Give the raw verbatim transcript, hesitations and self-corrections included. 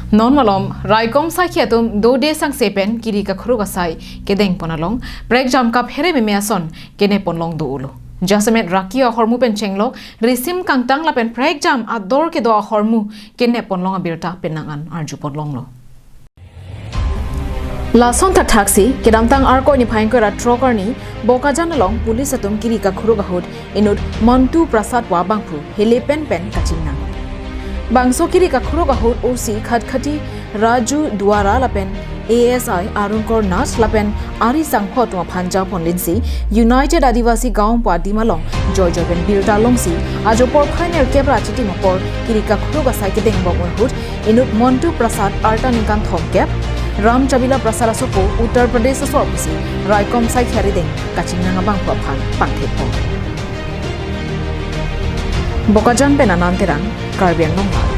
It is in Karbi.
Non malom, raikom saikhi atum dode sangse pen kiri kakruk asai kedeng pon along prekjam kaphere meme ason kenep pon long do-olo. Jasemet raki ahormu pen chenglok risim kangtang lapen prekjam ador kedo ahormu kenep pon long abirta penang an arju pon longlo. Lason thakthak si, kedamtang Arkoi niphai ingkoi ra throk arni, Bokajan along police atum kiri kakruk ahut inut Montu Prasad pu abangphu hele pen pen kachingnang. Bangso kiri kakruk ahut O C Khatkhati Raju Duara lapen A S I Arun Kor Nath lapen ari sangpho atum aphan japon linsi United Adivasi Gaon pu adim along joijoi pen birta longsi ajo porphai nerkep ra chitim apor kiri kakruk asai kedeng bom ahut inut Montu Prasad arta ningkan thomkep, Ram Chabila Prasad asopo Uttar Pradesh asor pusi raikom saikhi arideng kachingnang abangphu aphan pangthek pon. Bokajan pen Anand Terang, Karbi Anglong Live.